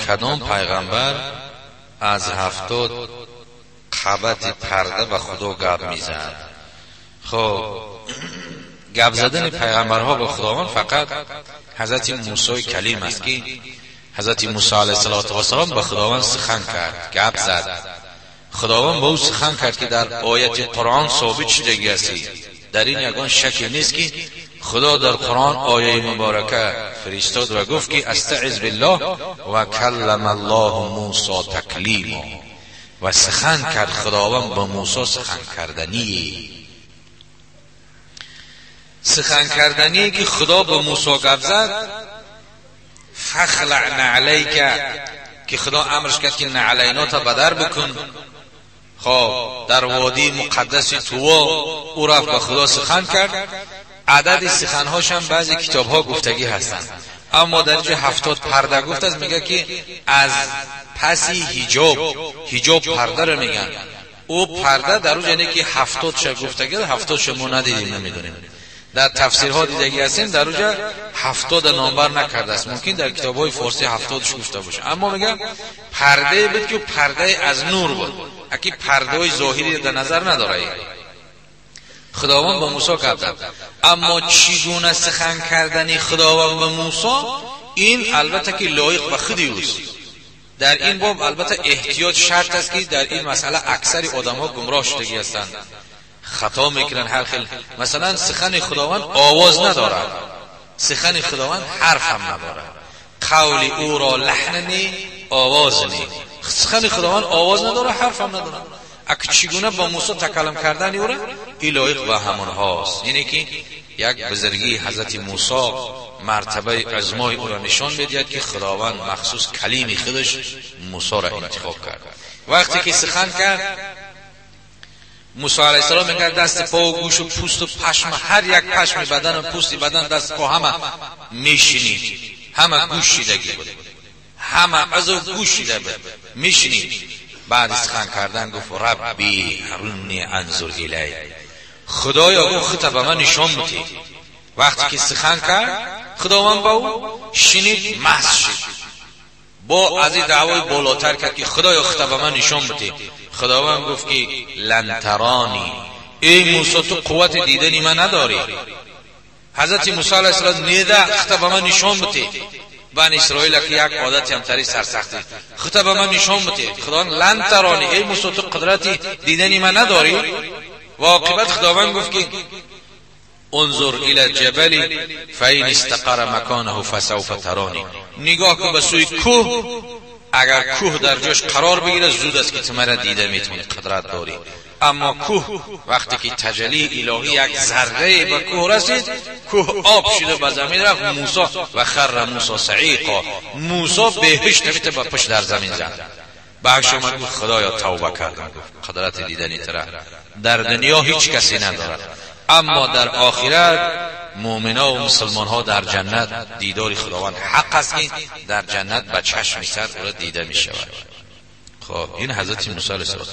Кадом пайғамбар аз 70 қабати парда ба Худо гап мезад? Хоб, гап задани пайғамбарҳо ба Худованд фақат ҳазрати Мусои Калим аст, ки ҳазрати Мусо алайҳиссалоту вассалом ба Худованд сухан кард, гап зад. Худованд ба ӯ сухан кард, ки дар ояти Қуръон собит шудагӣ аст. Дар ин ягон шаке нест, ки Худо дар Қуръон ояи муборака фиристод ва гуфт, ки استعذ بالله و کلم الله موسی تکلیما. و сухан кард Худованд ба Мусо сухан кардани. Сухан кардание ки Худо ба Мусо гап зад, فاخلع نعلیک, ки Худо амрш кард, ки наълайнота бадар бикун. Хоб, дар водии муқаддаси Тува ӯ рафт, ба Худо сухан кард. Адади суханҳошам баъзе китобҳо гуфтагӣ ҳастанд, аммо дар инҷо 70 парда гуфтааст. Мега, ки аз паси ҳиҷоб, ҳиҷоб пардаро мегӯянд, ӯ парда дар ӯ, яъне ки 70-ша гуфтагӣ. 70-ша мо надидем, намедонем. Дар тафсирҳо дидагӣ ҳастем, дар уҷа 70-а номбар накардааст. Мумкин дар китобҳои форсӣ 70-ш гуфта боша, аммо мега, пардае буд, ки пардае аз нур буд, аки пардаҳои зоҳирӣ дар назар надорад. Худованд ба Мусо гап зад, аммо чӣ гуна сухан кардани Худованд ба Мусо, ин албатта ки лоиқ ба худи ӯст. Дар ин боб албатта эҳтиёт шарт аст, ки дар ин масъала аксари одамҳо гумроҳ шудагӣ ҳастанд, хато мекунанд ҳар хел. Масалан, сухани Худованд овоз надорад, сухани Худованд ҳарф ҳам надорад. Қавли ӯро лаҳн не, овоз не. Сухани Худованд овоз надорад, ҳарф ҳам надорад. Ак чӣ гуна ба Мусо такаллум кардани ӯра, ин лоиқ ба ҳамонҳост. Яъне ки як бузургии ҳазрати Мусо, мартабаи узмои ӯро нишон медиҳад, ки Худованд махсус калими худаш Мусоро интихоб кард. Вақте ки сухан кард, Мусо алайҳиссалом мегӯяд, дасти пову гӯшу пӯсту пашма, ҳар як пашми бадану пӯсти бадан, даст по ҳама мешинид, ҳама гӯш шидагӣ буд, ҳама узв гӯш шида буд, мешинид. Баъди сухан кардан гуфт: رب أرني أنظر إليك. Худоё, гуфт, худта ба ман нишон бутӣ. Вақте ки сухан кард Худованд ба ӯ, шинид, маст шид. Бо аз ин даъвои болотар кард, ки худоё, худта ба ман нишон бутӣ. Худованд гуфт, ки لن تراني, эй Мусо, ту қуввати дидани ман надорӣ. Ҳазрати Мусо алайҳиссалом неда, худта ба ман нишон бутӣ. Бани Исроила ки як одати ҳамтари сарсахтӣ, худта ба ман нишон бутӣ. Худованд: لن تراني, эй Мусо, ту қудрати дидани ман надорӣ. Ва оқибат Худованд гуфт, ки انظر إلى الجبل فإن استقر مكانه فسوف تراني. نگاه کن به سوی کوه، اگر کوه در جاش قرار بگیره، زود است که تو مرا دیده میتونی، قدرت داری. اما کوه وقتی که تجلی الهی یک ذره به کوه رسید، کوه آب شده به زمین رفت. موسی و خر موسی صعقا، موسی بهش نمیته، با پشت در زمین زد. بعد آمد گفت: خدایا، توبه کردم. گفت: قدرت دیدنی تره در دنیا هیچ کسی ندارد، اما در آخرت مؤمنا و مسلمان ها در جنت دیدار خداوند حق است که در جنت به چشم سر او را دیده می شود. خب، این حضرت موسی علیه السلام.